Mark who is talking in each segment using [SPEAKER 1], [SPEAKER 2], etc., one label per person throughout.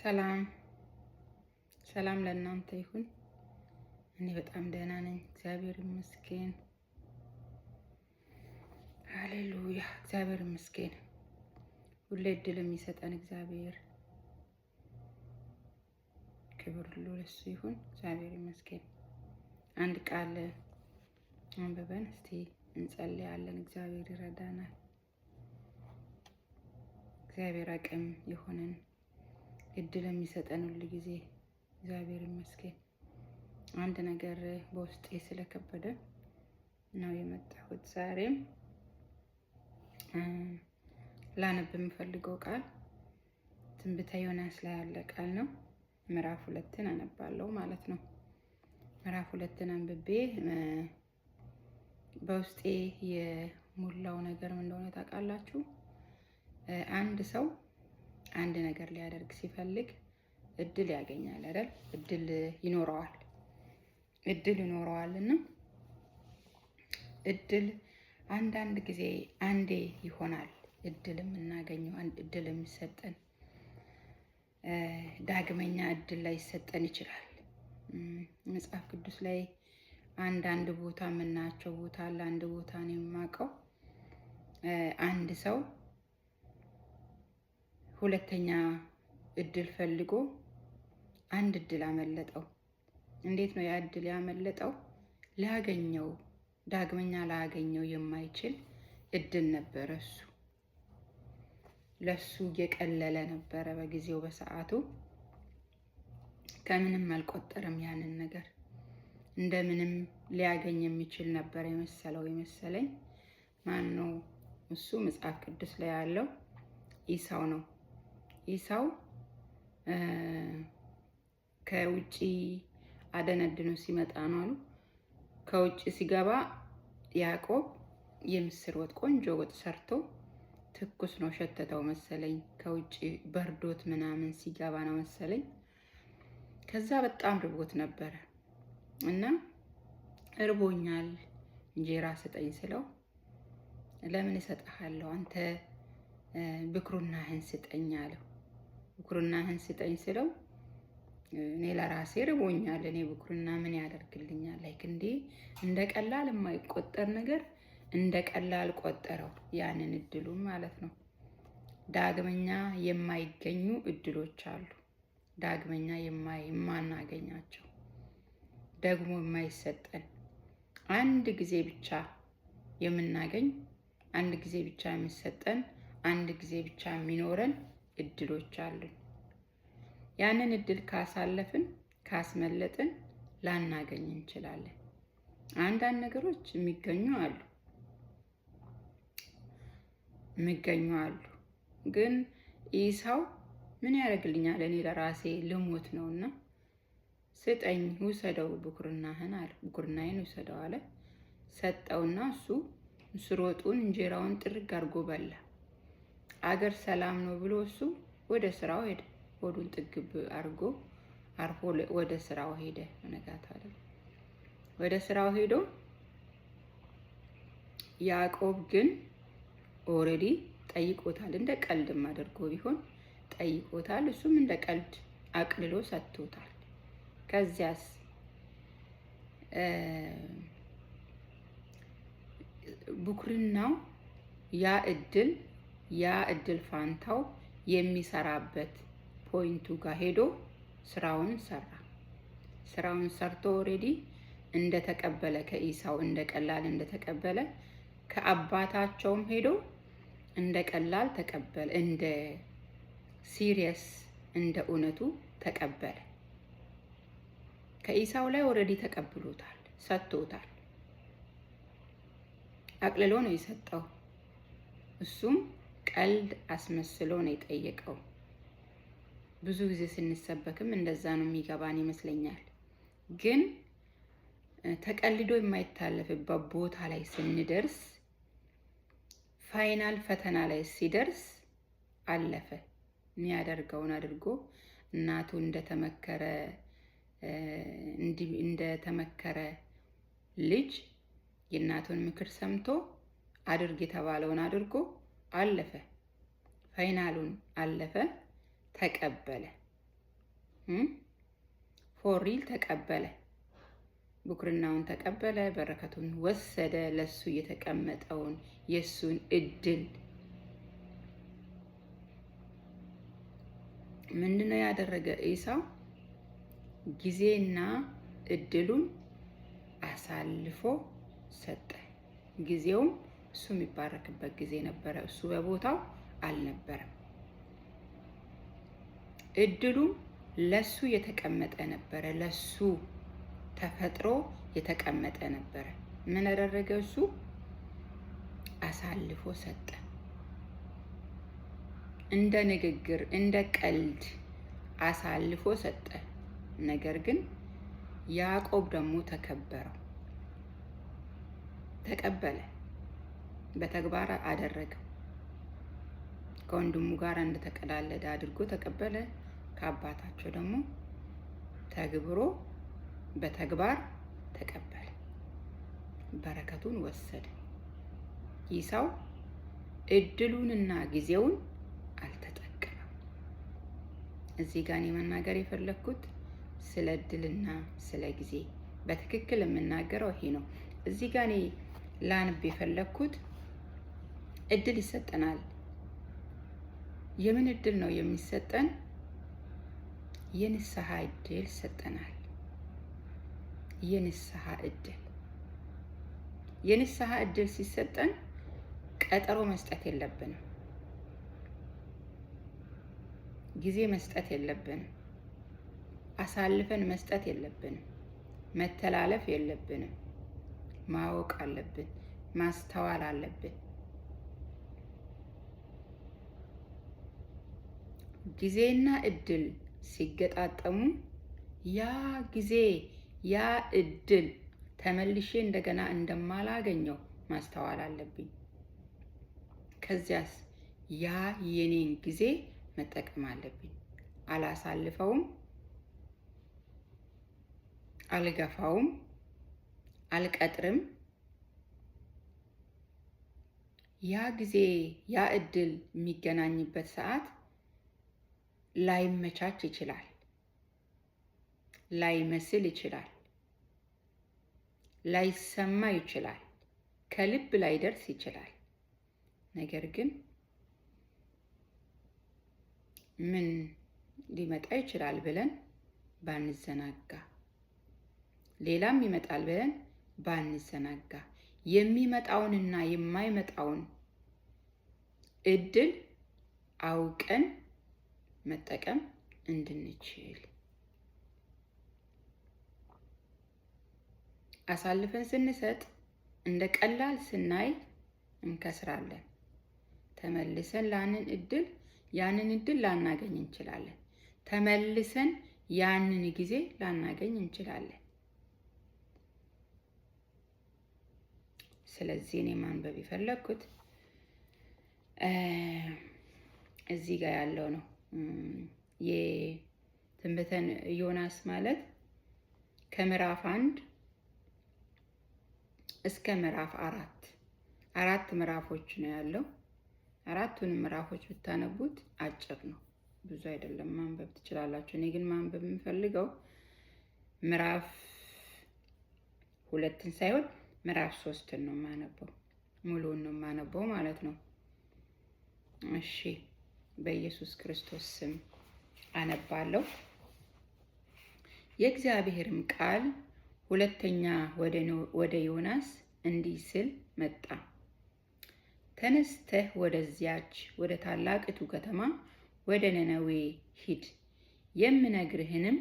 [SPEAKER 1] ሰላም ሰላም ለእናንተ ይሁን። እኔ በጣም ደህና ነኝ፣ እግዚአብሔር ይመስገን። ሃሌሉያ፣ እግዚአብሔር ይመስገን። ሁሌ እድል የሚሰጠን እግዚአብሔር ክብር ሁሉ ለሱ ይሁን። እግዚአብሔር ይመስገን። አንድ ቃል አንብበን እስቲ እንጸልያለን። እግዚአብሔር ይረዳናል። እግዚአብሔር አቅም የሆነን እድል የሚሰጠን ሁል ጊዜ እግዚአብሔር ይመስገን። አንድ ነገር በውስጤ ስለከበደ ነው የመጣሁት። ዛሬም ላነብ የምፈልገው ቃል ትንቢተ ዮናስ ላይ ያለ ቃል ነው። ምዕራፍ 2ን አነባለሁ ማለት ነው። ምዕራፍ 2ን አንብቤ በውስጤ የሞላው ነገር ምን እንደሆነ ታውቃላችሁ? አንድ ሰው አንድ ነገር ሊያደርግ ሲፈልግ እድል ያገኛል አይደል? እድል ይኖረዋል። እድል ይኖረዋል እና እድል አንዳንድ ጊዜ አንዴ ይሆናል እድል የምናገኘው፣ እድል የሚሰጠን፣ ዳግመኛ እድል ላይ ይሰጠን ይችላል። መጽሐፍ ቅዱስ ላይ አንዳንድ ቦታ የምናያቸው ቦታ አለ። አንድ ቦታ ነው የማውቀው። አንድ ሰው ሁለተኛ እድል ፈልጎ አንድ እድል አመለጠው። እንዴት ነው ያ እድል ያመለጠው? ሊያገኘው ዳግመኛ ላያገኘው የማይችል እድል ነበረ። እሱ ለሱ እየቀለለ ነበረ በጊዜው በሰዓቱ፣ ከምንም አልቆጠረም ያንን ነገር፣ እንደምንም ሊያገኝ የሚችል ነበር የመሰለው የመሰለኝ። ማን ነው እሱ? መጽሐፍ ቅዱስ ላይ ያለው ኢሳው ነው። ኢሳው ከውጪ አደነድኖ ሲመጣ ነው አሉ። ከውጭ ሲገባ ያዕቆብ የምስር ወጥ፣ ቆንጆ ወጥ ሰርቶ ትኩስ ነው፣ ሸተተው መሰለኝ። ከውጭ በርዶት ምናምን ሲገባ ነው መሰለኝ። ከዛ በጣም ርቦት ነበረ እና እርቦኛል እንጀራ ስጠኝ ስለው፣ ለምን እሰጥሃለሁ፣ አንተ ብኩርናህን ስጠኝ አለው። ብኩርናህን ስጠኝ ስለው እኔ ለራሴ ርቦኛል፣ እኔ ብኩርና ምን ያደርግልኛል? Like እንዴ፣ እንደ ቀላል የማይቆጠር ነገር እንደ ቀላል ቆጠረው፣ ያንን እድሉን ማለት ነው። ዳግመኛ የማይገኙ እድሎች አሉ። ዳግመኛ የማናገኛቸው፣ ደግሞ የማይሰጠን፣ አንድ ጊዜ ብቻ የምናገኝ፣ አንድ ጊዜ ብቻ የሚሰጠን፣ አንድ ጊዜ ብቻ የሚኖረን እድሎች አሉን። ያንን እድል ካሳለፍን፣ ካስመለጥን ላናገኝ እንችላለን። አንዳንድ ነገሮች የሚገኙ አሉ። ግን ኢሳው ምን ያደርግልኛል፣ እኔ ለራሴ ልሞት ነውና ስጠኝ፣ ውሰደው ብኩርናህን አለ። ብኩርናዬን ውሰደው አለ። ሰጠውና እሱ ምስር ወጡን እንጀራውን ጥርግ አድርጎ በላ። አገር ሰላም ነው ብሎ እሱ ወደ ስራው ሄደ። ሆዱን ጥግብ አድርጎ አርፎ ወደ ስራው ሄደ። ነጋታ ወደ ስራው ሄዶ ያዕቆብ ግን already ጠይቆታል። እንደ ቀልድም አድርጎ ቢሆን ጠይቆታል። እሱም እንደ ቀልድ አቅልሎ ሰጥቶታል። ከዚያስ ብኩርናው ያ እድል ፋንታው የሚሰራበት point ኡ ጋር ሄዶ ስራውን ሰራ። ስራውን ሰርቶ already እንደተቀበለ፣ ከኢሳው እንደ ቀላል እንደተቀበለ፣ ከአባታቸውም ሄዶ እንደ ቀላል ተቀበለ፣ እንደ serious እንደ እውነቱ ተቀበለ። ከኢሳው ላይ already ተቀብሎታል፣ ሰጥቶታል። አቅልሎ ነው የሰጠው። እሱም ቀልድ አስመስሎ ነው የጠየቀው። ብዙ ጊዜ ስንሰበክም እንደዛ ነው የሚገባን ይመስለኛል። ግን ተቀልዶ የማይታለፍበት ቦታ ላይ ስንደርስ፣ final ፈተና ላይ ሲደርስ አለፈ። የሚያደርገውን አድርጎ እናቱ እንደተመከረ ልጅ የእናቱን ምክር ሰምቶ አድርግ የተባለውን አድርጎ አለፈ። Final ኡን አለፈ፣ ተቀበለ። For real ተቀበለ፣ ብኩርናውን ተቀበለ፣ በረከቱን ወሰደ። ለሱ የተቀመጠውን የእሱን እድል ምንድነው ያደረገ? ኤሳው ጊዜና እድሉን አሳልፎ ሰጠ። ጊዜውም እሱ የሚባረክበት ጊዜ ነበረ። እሱ በቦታው አልነበረም። እድሉም ለሱ የተቀመጠ ነበረ። ለሱ ተፈጥሮ የተቀመጠ ነበረ። ምን አደረገ? እሱ አሳልፎ ሰጠ። እንደ ንግግር እንደ ቀልድ አሳልፎ ሰጠ። ነገር ግን ያዕቆብ ደግሞ ተከበረው፣ ተቀበለ፣ በተግባር አደረገው። ከወንድሙ ጋር እንደተቀላለደ አድርጎ ተቀበለ። ከአባታቸው ደግሞ ተግብሮ በተግባር ተቀበለ፣ በረከቱን ወሰደ። ኤሳው እድሉንና ጊዜውን አልተጠቀመም። እዚህ ጋር እኔ መናገር የፈለግኩት ስለ እድልና ስለ ጊዜ በትክክል የምናገረው ይሄ ነው። እዚህ ጋር እኔ ላንብ የፈለግኩት እድል ይሰጠናል። የምን እድል ነው የሚሰጠን? የንስሐ እድል ይሰጠናል። የንስሐ እድል የንስሐ እድል ሲሰጠን ቀጠሮ መስጠት የለብንም። ጊዜ መስጠት የለብንም። አሳልፈን መስጠት የለብንም። መተላለፍ የለብንም። ማወቅ አለብን። ማስተዋል አለብን። ጊዜና እድል ሲገጣጠሙ ያ ጊዜ ያ እድል ተመልሼ እንደገና እንደማላገኘው ማስተዋል አለብኝ። ከዚያስ ያ የኔን ጊዜ መጠቀም አለብኝ። አላሳልፈውም፣ አልገፋውም፣ አልቀጥርም። ያ ጊዜ ያ እድል የሚገናኝበት ሰዓት ላይመቻች ይችላል፣ ላይመስል ይችላል፣ ላይሰማ ይችላል፣ ከልብ ላይደርስ ይችላል። ነገር ግን ምን ሊመጣ ይችላል ብለን ባንዘናጋ፣ ሌላም ይመጣል ብለን ባንዘናጋ፣ የሚመጣውንና የማይመጣውን እድል አውቀን መጠቀም እንድንችል አሳልፈን ስንሰጥ እንደ ቀላል ስናይ እንከስራለን። ተመልሰን ላንን እድል ያንን እድል ላናገኝ እንችላለን። ተመልሰን ያንን ጊዜ ላናገኝ እንችላለን። ስለዚህ እኔ ማንበብ የፈለግኩት እዚህ ጋር ያለው ነው። የትንቢተ ዮናስ ማለት ከምዕራፍ 1 እስከ ምዕራፍ 4 አራት ምዕራፎች ነው ያለው። አራቱንም ምዕራፎች ብታነቡት አጭር ነው፣ ብዙ አይደለም፣ ማንበብ ትችላላችሁ። እኔ ግን ማንበብ የምፈልገው ምዕራፍ 2ን ሳይሆን ምዕራፍ 3ን ነው የማነበው፣ ሙሉውን ነው የማነበው ማለት ነው። እሺ፣ በኢየሱስ ክርስቶስ ስም አነባለሁ። የእግዚአብሔርም ቃል ሁለተኛ ወደ ዮናስ እንዲህ ሲል መጣ። ተነስተህ ወደዚያች ወደ ታላቂቱ ከተማ ወደ ነነዌ ሂድ፣ የምነግርህንም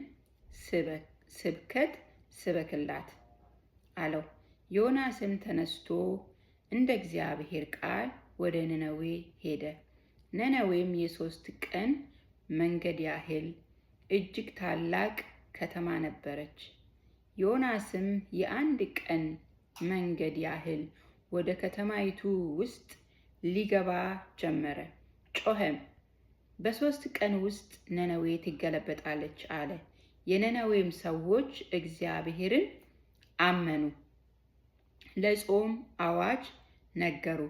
[SPEAKER 1] ስብከት ስበክላት አለው። ዮናስም ተነስቶ እንደ እግዚአብሔር ቃል ወደ ነነዌ ሄደ። ነነዌም የ3 ቀን መንገድ ያህል እጅግ ታላቅ ከተማ ነበረች። ዮናስም የ1 ቀን መንገድ ያህል ወደ ከተማይቱ ውስጥ ሊገባ ጀመረ። ጮኸም፣ በ3 ቀን ውስጥ ነነዌ ትገለበጣለች አለ። የነነዌም ሰዎች እግዚአብሔርን አመኑ፣ ለጾም አዋጅ ነገሩ።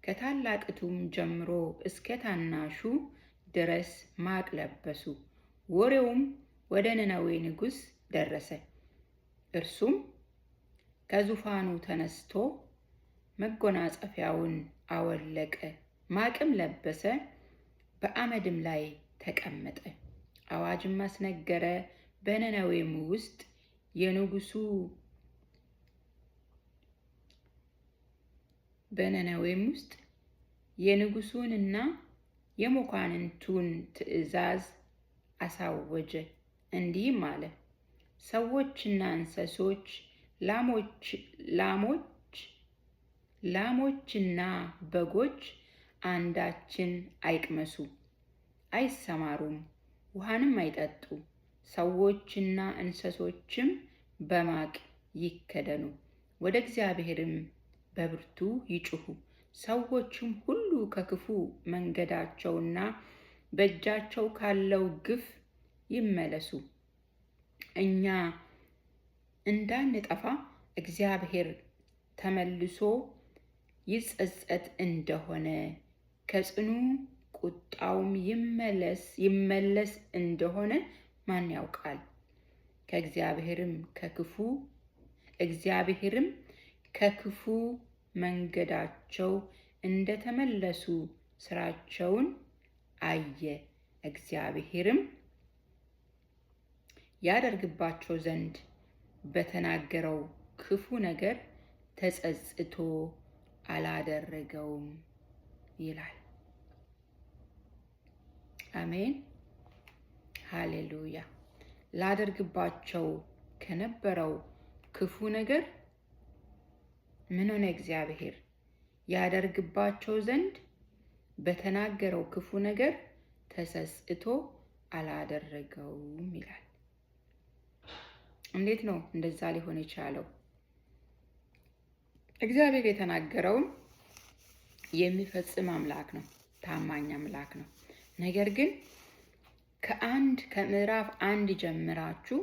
[SPEAKER 1] ከታላቅቱም ጀምሮ እስከ ታናሹ ድረስ ማቅ ለበሱ። ወሬውም ወደ ነነዌ ንጉሥ ደረሰ። እርሱም ከዙፋኑ ተነስቶ መጎናጸፊያውን አወለቀ፣ ማቅም ለበሰ፣ በአመድም ላይ ተቀመጠ። አዋጅም አስነገረ። በነነዌም ውስጥ የንጉሱ በነነዌም ውስጥ የንጉሱንና የመኳንንቱን ትእዛዝ አሳወጀ። እንዲህም አለ፣ ሰዎችና እንስሶች፣ ላሞችና በጎች አንዳችን አይቅመሱ፣ አይሰማሩም፣ ውሃንም አይጠጡ። ሰዎችና እንስሶችም በማቅ ይከደኑ፣ ወደ እግዚአብሔርም በብርቱ ይጩኹ። ሰዎችም ሁሉ ከክፉ መንገዳቸውና በእጃቸው ካለው ግፍ ይመለሱ። እኛ እንዳንጠፋ እግዚአብሔር ተመልሶ ይጸጸት እንደሆነ ከጽኑ ቁጣውም ይመለስ እንደሆነ ማን ያውቃል? ከእግዚአብሔርም ከክፉ እግዚአብሔርም ከክፉ መንገዳቸው እንደተመለሱ ስራቸውን አየ። እግዚአብሔርም ያደርግባቸው ዘንድ በተናገረው ክፉ ነገር ተጸጽቶ አላደረገውም ይላል። አሜን፣ ሃሌሉያ። ላደርግባቸው ከነበረው ክፉ ነገር ምን ሆነ? እግዚአብሔር ያደርግባቸው ዘንድ በተናገረው ክፉ ነገር ተጸጽቶ አላደረገውም ይላል። እንዴት ነው እንደዛ ሊሆን የቻለው? እግዚአብሔር የተናገረውን የሚፈጽም አምላክ ነው፣ ታማኝ አምላክ ነው። ነገር ግን ከምዕራፍ 1 ጀምራችሁ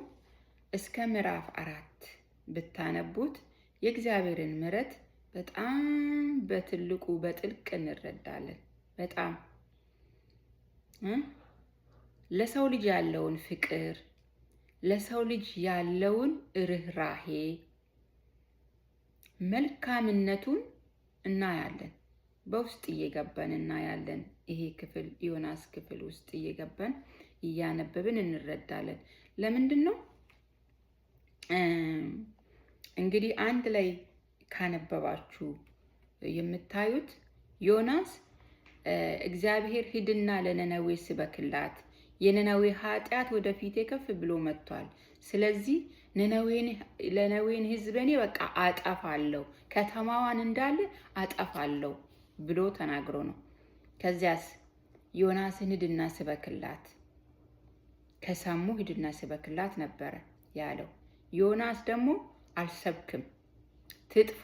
[SPEAKER 1] እስከ ምዕራፍ 4 ብታነቡት የእግዚአብሔርን ምሕረት በጣም በትልቁ በጥልቅ እንረዳለን። በጣም ለሰው ልጅ ያለውን ፍቅር፣ ለሰው ልጅ ያለውን ርኅራሄ፣ መልካምነቱን እናያለን። በውስጥ እየገባን እናያለን። ይሄ ክፍል ዮናስ ክፍል ውስጥ እየገባን እያነበብን እንረዳለን። ለምንድን ነው እንግዲህ አንድ ላይ ካነበባችሁ የምታዩት ዮናስ እግዚአብሔር ሂድና ለነነዌ ስበክላት፣ የነነዌ ኃጢአት ወደፊቴ ከፍ ብሎ መጥቷል። ስለዚህ ነነዌን ሕዝብ እኔ በቃ አጠፋለሁ፣ ከተማዋን እንዳለ አጠፋለሁ ብሎ ተናግሮ ነው። ከዚያስ ዮናስን ሂድና ስበክላት፣ ከሰሙ ሂድና ስበክላት ነበረ ያለው። ዮናስ ደግሞ አልሰብክም፣ ትጥፋ፣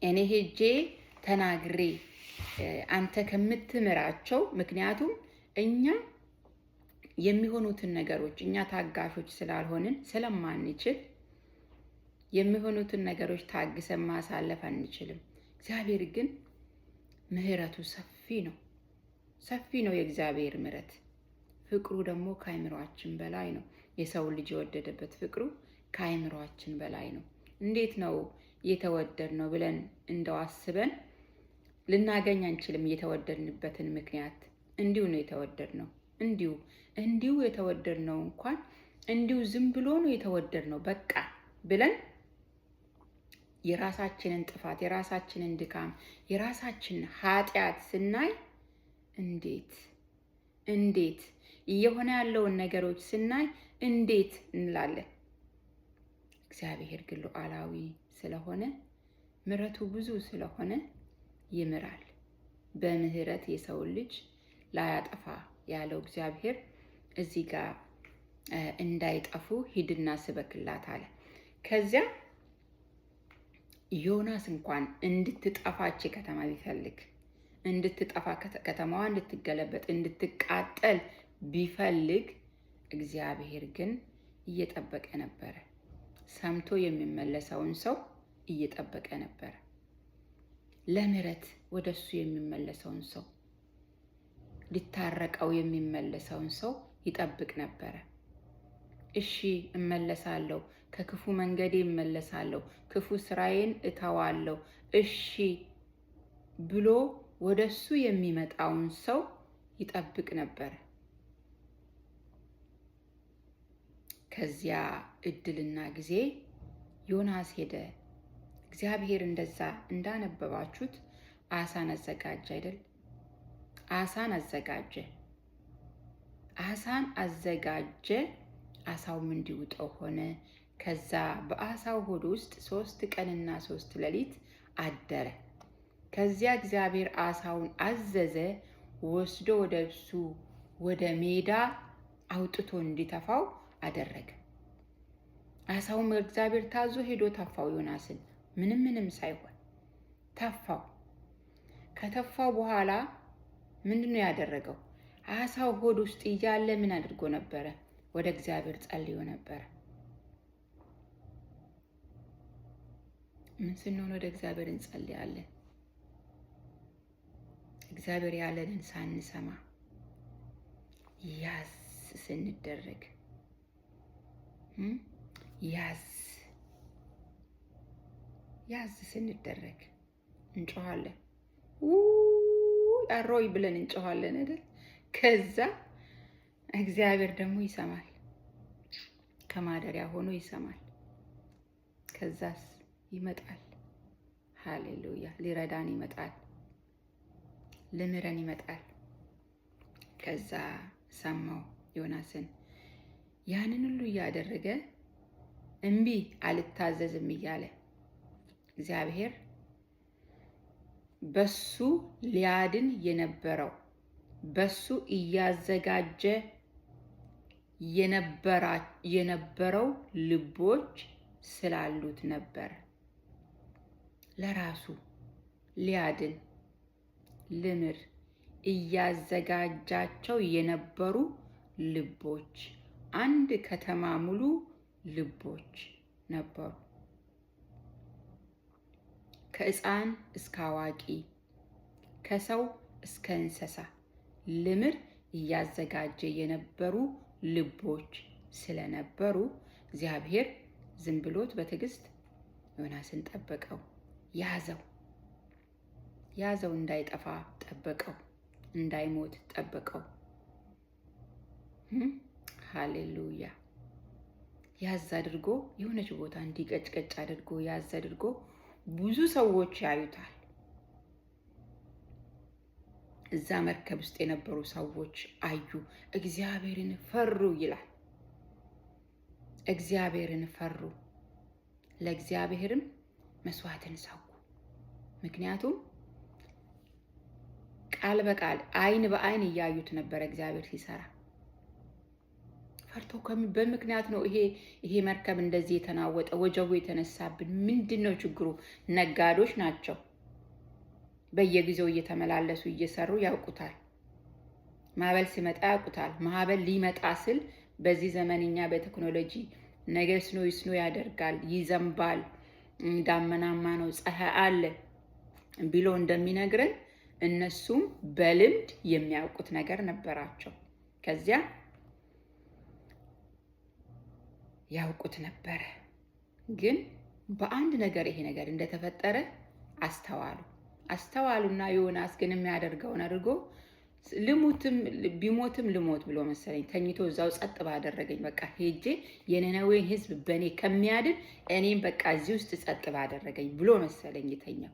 [SPEAKER 1] እኔ ሄጄ ተናግሬ አንተ ከምትምራቸው፣ ምክንያቱም እኛ የሚሆኑትን ነገሮች እኛ ታጋሾች ስላልሆንን ስለማንችል የሚሆኑትን ነገሮች ታግሰን ማሳለፍ አንችልም። እግዚአብሔር ግን ምሕረቱ ሰፊ ነው፣ ሰፊ ነው የእግዚአብሔር ምሕረት። ፍቅሩ ደግሞ ከአእምሯችን በላይ ነው። የሰው ልጅ የወደደበት ፍቅሩ ከአእምሯችን በላይ ነው። እንዴት ነው የተወደድ ነው ብለን እንደው አስበን ልናገኝ አንችልም። የተወደድንበትን ምክንያት እንዲሁ ነው የተወደድ ነው። እንዲሁ እንዲሁ የተወደድ ነው እንኳን እንዲሁ ዝም ብሎ ነው የተወደድ ነው በቃ ብለን የራሳችንን ጥፋት፣ የራሳችንን ድካም፣ የራሳችንን ኃጢአት ስናይ እንዴት እንዴት እየሆነ ያለውን ነገሮች ስናይ እንዴት እንላለን። እግዚአብሔር ግን ሉዓላዊ ስለሆነ ምሕረቱ ብዙ ስለሆነ ይምራል። በምህረት የሰውን ልጅ ላያጠፋ ያለው እግዚአብሔር እዚህ ጋር እንዳይጠፉ ሂድና ስበክላት አለ። ከዚያ ዮናስ እንኳን እንድትጠፋች ከተማ ቢፈልግ እንድትጠፋ ከተማዋ እንድትገለበጥ እንድትቃጠል ቢፈልግ እግዚአብሔር ግን እየጠበቀ ነበረ። ሰምቶ የሚመለሰውን ሰው እየጠበቀ ነበረ። ለምህረት ወደ እሱ የሚመለሰውን ሰው ሊታረቀው የሚመለሰውን ሰው ይጠብቅ ነበረ። እሺ እመለሳለሁ፣ ከክፉ መንገዴ እመለሳለሁ፣ ክፉ ስራዬን እተዋለሁ፣ እሺ ብሎ ወደ እሱ የሚመጣውን ሰው ይጠብቅ ነበረ። ከዚያ እድልና ጊዜ ዮናስ ሄደ። እግዚአብሔር እንደዛ እንዳነበባችሁት አሳን አዘጋጀ አይደል? አሳን አዘጋጀ። አሳን አዘጋጀ። አሳውም እንዲውጠው ሆነ። ከዛ በአሳው ሆድ ውስጥ 3 ቀንና 3 ሌሊት አደረ። ከዚያ እግዚአብሔር አሳውን አዘዘ፣ ወስዶ ወደ እሱ ወደ ሜዳ አውጥቶ እንዲተፋው አደረገ። አሳውም እግዚአብሔር ታዞ ሄዶ ተፋው ዮናስን፣ ምንም ምንም ሳይሆን ተፋው። ከተፋው በኋላ ምንድን ነው ያደረገው? አሳው ሆድ ውስጥ እያለ ምን አድርጎ ነበረ? ወደ እግዚአብሔር ጸልዮ ነበረ። ምን ስንሆን ወደ እግዚአብሔር እንጸልያለን? እግዚአብሔር ያለንን ሳንሰማ ያዝ ስንደረግ፣ ያዝ ያዝ ስንደረግ እንጮኋለን። አሮይ ብለን እንጮኋለን አይደል? ከዛ እግዚአብሔር ደግሞ ይሰማል፣ ከማደሪያ ሆኖ ይሰማል። ከዛስ ይመጣል። ሃሌሉያ! ሊረዳን ይመጣል፣ ልምረን ይመጣል። ከዛ ሰማው ዮናስን። ያንን ሁሉ እያደረገ እምቢ አልታዘዝም እያለ እግዚአብሔር በሱ ሊያድን የነበረው፣ በሱ እያዘጋጀ የነበረው ልቦች ስላሉት ነበር። ለራሱ ሊያድን ልምር እያዘጋጃቸው የነበሩ ልቦች፣ አንድ ከተማ ሙሉ ልቦች ነበሩ። ከሕፃን እስከ አዋቂ፣ ከሰው እስከ እንስሳ ልምር እያዘጋጀ የነበሩ ልቦች ስለነበሩ እግዚአብሔር ዝም ብሎት በትዕግስት ዮናስን ጠበቀው፣ ያዘው፣ ያዘው፣ እንዳይጠፋ ጠበቀው፣ እንዳይሞት ጠበቀው። ሃሌሉያ። ያዝ አድርጎ የሆነች ቦታ እንዲቀጭቀጭ አድርጎ ያዝ አድርጎ ብዙ ሰዎች ያዩታል። እዛ መርከብ ውስጥ የነበሩ ሰዎች አዩ፣ እግዚአብሔርን ፈሩ ይላል። እግዚአብሔርን ፈሩ፣ ለእግዚአብሔርም መስዋዕትን ሰዉ። ምክንያቱም ቃል በቃል አይን በአይን እያዩት ነበረ እግዚአብሔር ሲሰራ። ፈርቶ በምክንያት ነው ይሄ መርከብ እንደዚህ የተናወጠ፣ ወጀቡ የተነሳብን ምንድን ነው ችግሩ? ነጋዴዎች ናቸው። በየጊዜው እየተመላለሱ እየሰሩ ያውቁታል። ማዕበል ሲመጣ ያውቁታል። ማዕበል ሊመጣ ስል በዚህ ዘመንኛ በቴክኖሎጂ ነገ snow snow ያደርጋል፣ ይዘንባል፣ ዳመናማ ነው፣ ፀሐይ አለ ብሎ እንደሚነግረን እነሱም በልምድ የሚያውቁት ነገር ነበራቸው። ከዚያ ያውቁት ነበረ። ግን በአንድ ነገር ይሄ ነገር እንደተፈጠረ አስተዋሉ። አስተዋሉና ዮናስ ግን የሚያደርገውን አድርጎ ልሙትም ቢሞትም ልሞት ብሎ መሰለኝ ተኝቶ እዛው ጸጥ ባደረገኝ፣ በቃ ሄጄ የነነዌን ሕዝብ በእኔ ከሚያድን እኔም በቃ እዚህ ውስጥ ጸጥ ባደረገኝ ብሎ መሰለኝ የተኛው።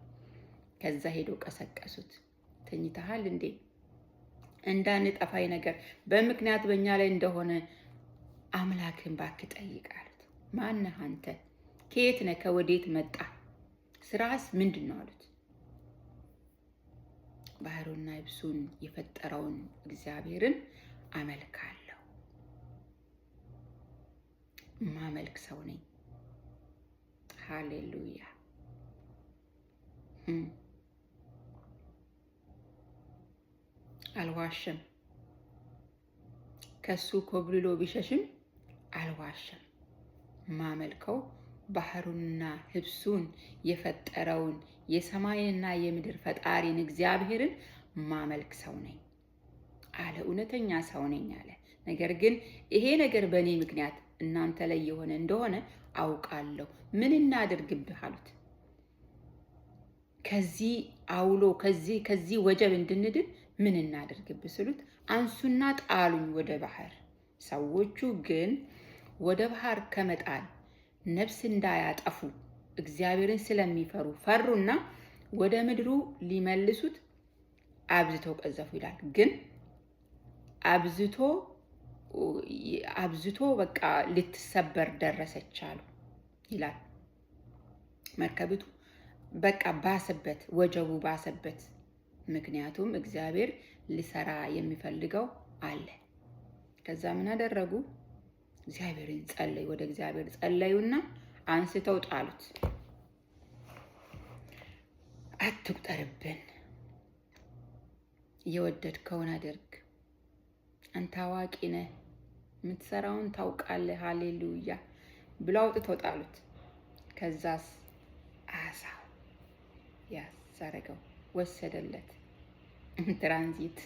[SPEAKER 1] ከዛ ሄዶ ቀሰቀሱት። ተኝተሃል እንዴ? እንዳንጠፋይ ነገር በምክንያት በእኛ ላይ እንደሆነ አምላክን እባክህ ጠይቅ አሉት። ማነህ አንተ? ከየት ነህ? ከወዴት መጣ? ስራስ ምንድን ነው አሉት። ባህሩና ይብሱን የፈጠረውን እግዚአብሔርን አመልካለሁ። ማመልክ ሰው ነኝ። ሃሌሉያ። አልዋሸም። ከሱ ኮብልሎ ቢሸሽም አልዋሸም። ማመልከው ባህሩንና ህብሱን የፈጠረውን የሰማይንና የምድር ፈጣሪን እግዚአብሔርን ማመልክ ሰው ነኝ። አለ። እውነተኛ ሰው ነኝ አለ። ነገር ግን ይሄ ነገር በእኔ ምክንያት እናንተ ላይ የሆነ እንደሆነ አውቃለሁ። ምን እናድርግብህ አሉት። ከዚህ አውሎ ከዚህ ወጀብ እንድንድን ምን እናድርግብህ ስሉት፣ አንሱና ጣሉኝ ወደ ባህር። ሰዎቹ ግን ወደ ባህር ከመጣል ነፍስ እንዳያጠፉ እግዚአብሔርን ስለሚፈሩ ፈሩና ወደ ምድሩ ሊመልሱት አብዝተው ቀዘፉ ይላል። ግን አብዝቶ አብዝቶ በቃ ልትሰበር ደረሰች አሉ ይላል። መርከቢቱ በቃ ባሰበት፣ ወጀቡ ባሰበት። ምክንያቱም እግዚአብሔር ሊሰራ የሚፈልገው አለ። ከዛ ምን አደረጉ? እግዚአብሔርን ጸለዩ። ወደ እግዚአብሔር ጸለዩና አንስተው ጣሉት። አትቁጠርብን፣ የወደድከውን አድርግ፣ አንተ አዋቂ ነህ፣ የምትሰራውን ታውቃለህ፣ ሃሌሉያ ብሎ አውጥተው ጣሉት። ከዛስ አሳው ያሳረገው ወሰደለት። ትራንዚት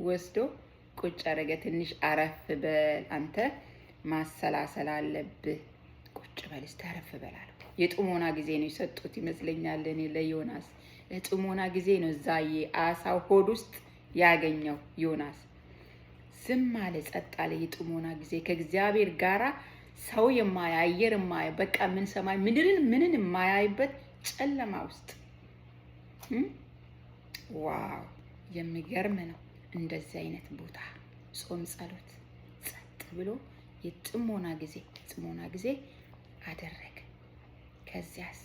[SPEAKER 1] ወስዶ ቁጭ አረገ። ትንሽ አረፍ በል አንተ ማሰላሰል አለብህ፣ ቁጭ በል እስቲ አረፍ በል አለው። የጥሞና ጊዜ ነው የሰጡት ይመስለኛል እኔ ለዮናስ የጥሞና ጊዜ ነው እዛ የአሳው ሆድ ውስጥ ያገኘው ዮናስ። ዝም አለ፣ ጸጥ አለ። የጥሞና ጊዜ ከእግዚአብሔር ጋራ ሰው የማያ አየር የማያ በቃ ምን ሰማይ ምድርን ምንን የማያይበት ጨለማ ውስጥ። Wow፣ የሚገርም ነው። እንደዚህ አይነት ቦታ ጾም፣ ጸሎት፣ ጸጥ ብሎ የጥሞና ጊዜ ጥሞና ጊዜ አደረገ። ከዚያስ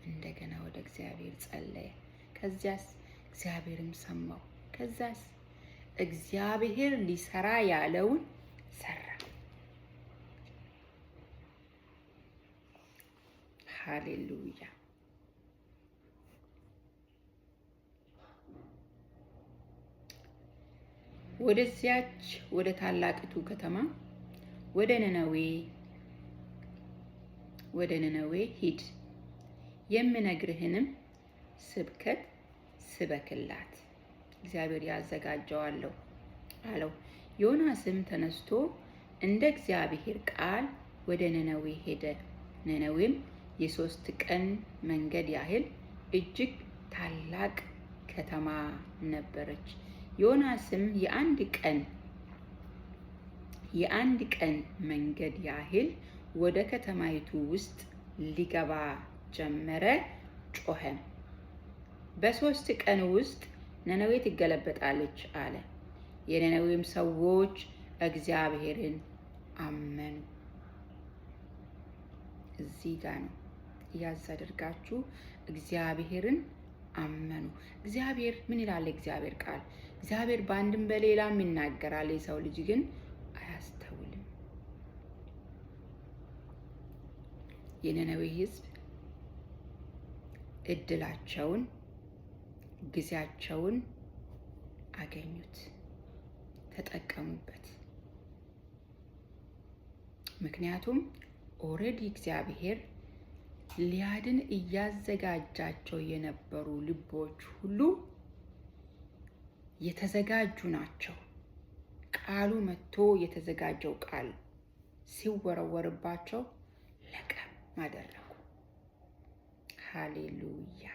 [SPEAKER 1] እንደገና ወደ እግዚአብሔር ጸለየ። ከዚያስ እግዚአብሔርም ሰማው። ከዛስ እግዚአብሔር ሊሰራ ያለውን ሰራ። ሃሌሉያ። ወደዚያች ወደ ታላቂቱ ከተማ ወደ ነነዌ ሂድ፣ የምነግርህንም ስብከት ስበክላት፣ እግዚአብሔር ያዘጋጀዋለሁ አለው። ዮናስም ተነስቶ እንደ እግዚአብሔር ቃል ወደ ነነዌ ሄደ። ነነዌም የ3 ቀን መንገድ ያህል እጅግ ታላቅ ከተማ ነበረች። ዮናስም የአንድ ቀን መንገድ ያህል ወደ ከተማይቱ ውስጥ ሊገባ ጀመረ፣ ጮኸም። በ3 ቀን ውስጥ ነነዌ ትገለበጣለች አለ። የነነዌም ሰዎች እግዚአብሔርን አመኑ። እዚህ ጋ ነው ያዝ አድርጋችሁ እግዚአብሔርን አመኑ። እግዚአብሔር ምን ይላል? እግዚአብሔር ቃል እግዚአብሔር በአንድም በሌላም ይናገራል። የሰው ልጅ ግን አያስተውልም። የነነዌ ሕዝብ እድላቸውን ጊዜያቸውን አገኙት፣ ተጠቀሙበት። ምክንያቱም already እግዚአብሔር ሊያድን እያዘጋጃቸው የነበሩ ልቦች ሁሉ የተዘጋጁ ናቸው። ቃሉ መጥቶ የተዘጋጀው ቃል ሲወረወርባቸው ለቀም አደረጉ። ሃሌሉያ!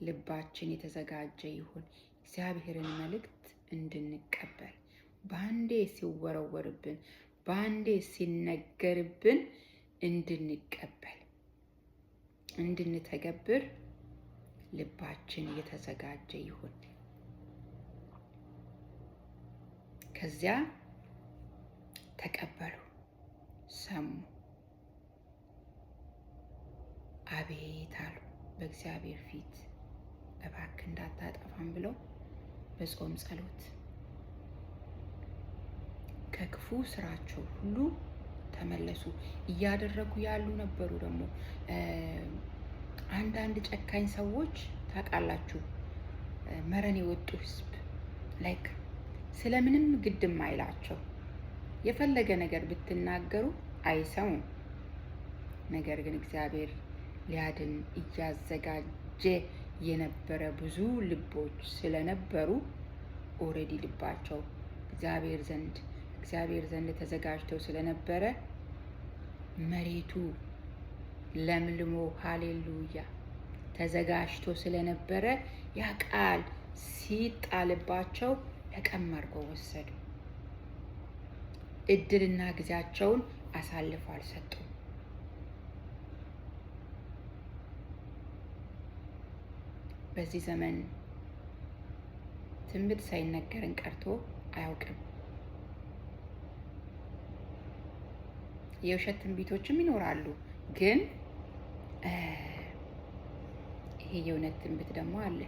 [SPEAKER 1] ልባችን የተዘጋጀ ይሁን እግዚአብሔርን መልእክት እንድንቀበል። በአንዴ ሲወረወርብን፣ በአንዴ ሲነገርብን እንድንቀበል እንድንተገብር ልባችን የተዘጋጀ ይሁን። ከዚያ ተቀበሉ፣ ሰሙ፣ አቤት አሉ። በእግዚአብሔር ፊት እባክህ እንዳታጠፋን ብለው በጾም ጸሎት ከክፉ ስራቸው ሁሉ ተመለሱ። እያደረጉ ያሉ ነበሩ። ደግሞ አንዳንድ ጨካኝ ሰዎች ታውቃላችሁ፣ መረን የወጡ ህዝብ like ስለምንም ግድም አይላቸው፣ የፈለገ ነገር ብትናገሩ አይሰሙም። ነገር ግን እግዚአብሔር ሊያድን እያዘጋጀ የነበረ ብዙ ልቦች ስለነበሩ Already ልባቸው እግዚአብሔር ዘንድ ተዘጋጅተው ስለነበረ መሬቱ ለምልሞ፣ ሃሌሉያ፣ ተዘጋጅቶ ስለነበረ ያ ቃል ሲጣልባቸው ለቀም አድርገው ወሰዱ። እድልና ጊዜያቸውን አሳልፈው አልሰጡም። በዚህ ዘመን ትንቢት ሳይነገረን ቀርቶ አያውቅም። የውሸት ትንቢቶችም ይኖራሉ፣ ግን ይሄ የእውነት ትንቢት ደግሞ አለ፣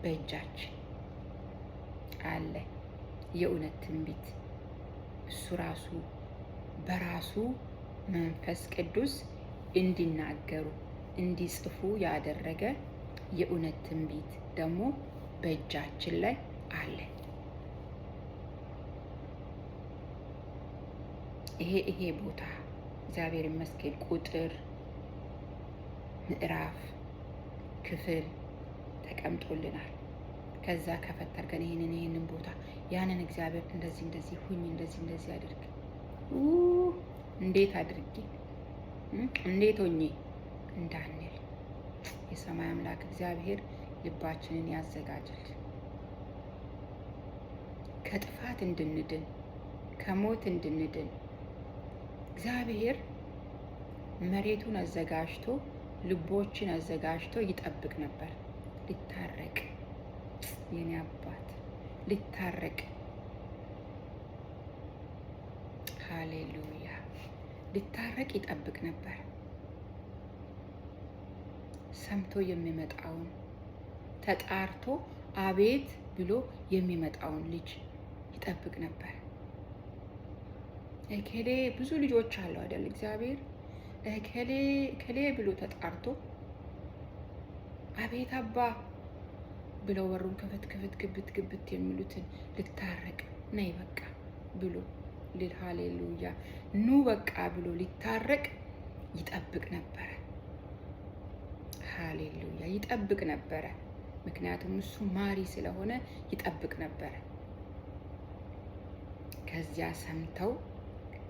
[SPEAKER 1] በእጃችን አለ። የእውነት ትንቢት እሱ ራሱ በራሱ መንፈስ ቅዱስ እንዲናገሩ እንዲጽፉ ያደረገ የእውነት ትንቢት ደግሞ በእጃችን ላይ አለ። ይሄ ቦታ እግዚአብሔር ይመስገን ቁጥር፣ ምዕራፍ፣ ክፍል ተቀምጦልናል። ከዛ ከፈት አድርገን ይህንን ቦታ ያንን እግዚአብሔር እንደዚህ እንደዚህ ሁኝ፣ እንደዚህ እንደዚህ አድርግ፣ እንዴት አድርጌ እንዴት ሆኜ እንዳንል የሰማይ አምላክ እግዚአብሔር ልባችንን ያዘጋጅል። ከጥፋት እንድንድን፣ ከሞት እንድንድን እግዚአብሔር መሬቱን አዘጋጅቶ ልቦችን አዘጋጅቶ ይጠብቅ ነበር። ሊታረቅ የኔ አባት ሊታረቅ፣ ሃሌሉያ፣ ሊታረቅ ይጠብቅ ነበር። ሰምቶ የሚመጣውን፣ ተጣርቶ አቤት ብሎ የሚመጣውን ልጅ ይጠብቅ ነበር። እከሌ ብዙ ልጆች አለው አይደል? እግዚአብሔር እከሌ እከሌ ብሎ ተጣርቶ አቤት አባ ብለው በሩን ክፍት ክፍት ግብት ግብት የሚሉትን ልታረቅ ነይ በቃ ብሎ ልል፣ ሃሌሉያ፣ ኑ በቃ ብሎ ሊታረቅ ይጠብቅ ነበረ። ሃሌሉያ፣ ይጠብቅ ነበረ። ምክንያቱም እሱ ማሪ ስለሆነ ይጠብቅ ነበረ። ከዚያ ሰምተው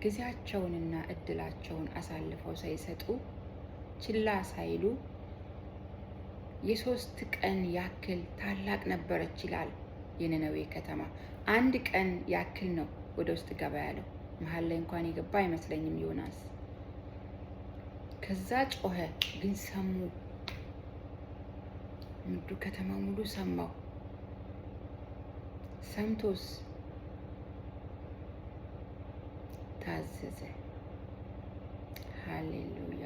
[SPEAKER 1] ጊዜያቸውንና እድላቸውን አሳልፈው ሳይሰጡ፣ ችላ ሳይሉ፣ የ3 ቀን ያክል ታላቅ ነበረች ይላል የነነዌ ከተማ። አንድ ቀን ያክል ነው ወደ ውስጥ ገባ ያለው። መሀል ላይ እንኳን የገባ አይመስለኝም ዮናስ። ከዛ ጮኸ፣ ግን ሰሙ። ምድሩ ከተማ ሙሉ ሰማው። ሰምቶስ ታዘዘ። ሃሌሉያ፣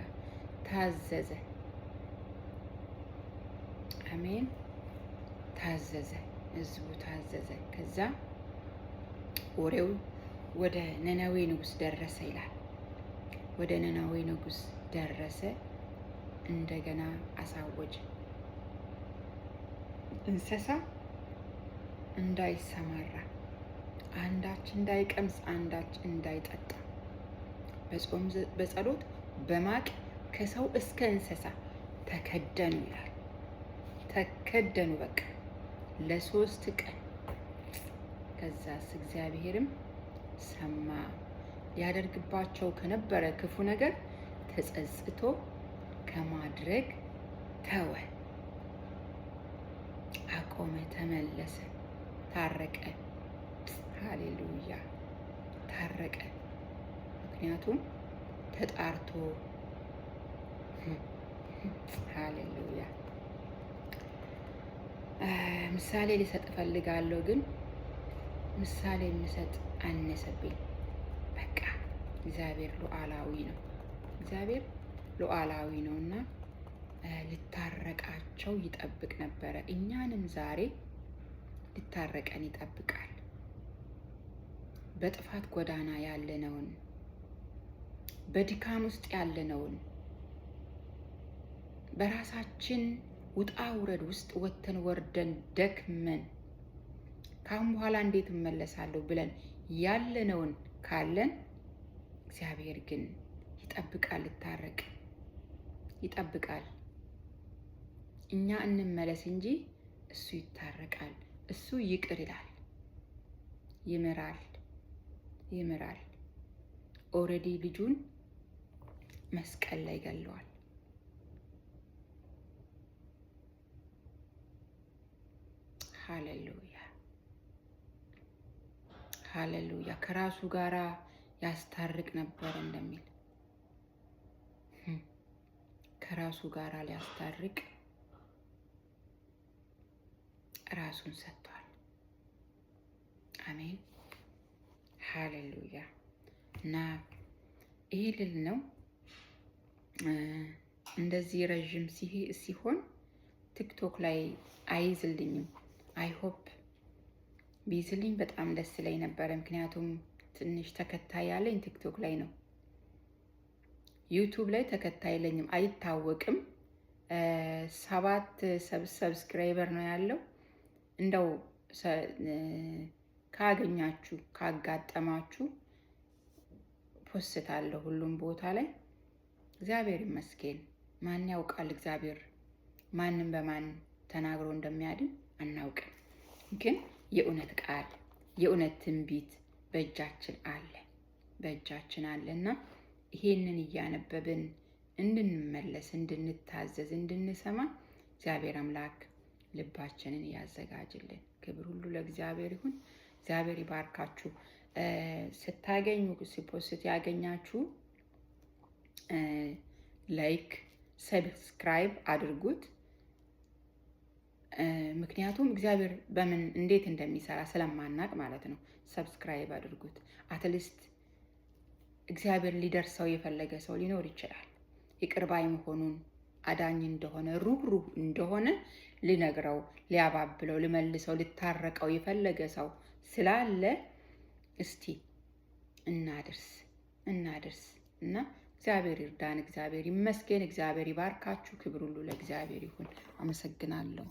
[SPEAKER 1] ታዘዘ። አሜን። ታዘዘ። ህዝቡ ታዘዘ። ከዛ ወሬው ወደ ነነዌ ንጉስ ደረሰ ይላል። ወደ ነነዌ ንጉስ ደረሰ። እንደገና አሳወጀ። እንስሳ እንዳይሰማራ፣ አንዳች እንዳይቀምስ፣ አንዳች እንዳይጠጣ፣ በጾም በጸሎት በማቅ ከሰው እስከ እንስሳ ተከደኑ ይላል። ተከደኑ በቃ ለ3 ቀን። ከዛስ እግዚአብሔርም ሰማ፣ ሊያደርግባቸው ከነበረ ክፉ ነገር ተጸጽቶ ከማድረግ ተወ፣ አቆመ፣ ተመለሰ፣ ታረቀ። ሃሌሉያ፣ ታረቀ። ምክንያቱም ተጣርቶ፣ ሃሌሉያ። ምሳሌ ሊሰጥ እፈልጋለሁ፣ ግን ምሳሌ የሚሰጥ አነሰብኝ። በቃ እግዚአብሔር ሉዓላዊ ነው። እግዚአብሔር ሉዓላዊ ነው እና ሊታረቃቸው ይጠብቅ ነበረ። እኛንም ዛሬ ሊታረቀን ይጠብቃል። በጥፋት ጎዳና ያለነውን፣ በድካም ውስጥ ያለነውን፣ በራሳችን ውጣ ውረድ ውስጥ ወጥተን ወርደን ደክመን ከአሁን በኋላ እንዴት እመለሳለሁ ብለን ያለነውን ካለን እግዚአብሔር ግን ይጠብቃል፣ ሊታረቅ ይጠብቃል። እኛ እንመለስ እንጂ እሱ ይታረቃል፣ እሱ ይቅር ይላል። ይምራል ይምራል። Already ልጁን መስቀል ላይ ገለዋል። ሃሌሉያ ሃሌሉያ። ከራሱ ጋራ ያስታርቅ ነበር እንደሚል ከራሱ ጋራ ሊያስታርቅ ራሱን ሰጥቷል። አሜን ሃሌሉያ። እና ይሄ ልል ነው። እንደዚህ ረዥም ሲሆን ቲክቶክ ላይ አይይዝልኝም። I hope ቢይዝልኝ በጣም ደስ ይለኝ ነበረ። ምክንያቱም ትንሽ ተከታይ ያለኝ ቲክቶክ ላይ ነው። ዩቱብ ላይ ተከታይ የለኝም፣ አይታወቅም። 7 subscriber ነው ያለው። እንደው ካገኛችሁ ካጋጠማችሁ post አለሁ ሁሉም ቦታ ላይ። እግዚአብሔር ይመስገን። ማን ያውቃል? እግዚአብሔር ማንም በማን ተናግሮ እንደሚያድን አናውቅም። ግን የእውነት ቃል የእውነት ትንቢት በእጃችን አለ፣ በእጃችን አለ እና ይሄንን እያነበብን እንድንመለስ፣ እንድንታዘዝ፣ እንድንሰማ እግዚአብሔር አምላክ ልባችንን ያዘጋጅልን። ክብር ሁሉ ለእግዚአብሔር ይሁን። እግዚአብሔር ይባርካችሁ። ስታገኙ ስ post ያገኛችሁ like፣ subscribe አድርጉት። ምክንያቱም እግዚአብሔር በምን እንዴት እንደሚሰራ ስለማናቅ ማለት ነው። Subscribe አድርጉት። At least እግዚአብሔር ሊደርሰው የፈለገ ሰው ሊኖር ይችላል። ይቅር ባይ መሆኑን፣ አዳኝ እንደሆነ፣ ሩህሩህ እንደሆነ ሊነግረው፣ ሊያባብለው፣ ሊመልሰው፣ ሊታረቀው የፈለገ ሰው ስላለ እስቲ እናድርስ እናድርስ እና እግዚአብሔር ይርዳን። እግዚአብሔር ይመስገን። እግዚአብሔር ይባርካችሁ። ክብር ሁሉ ለእግዚአብሔር ይሁን። አመሰግናለሁ።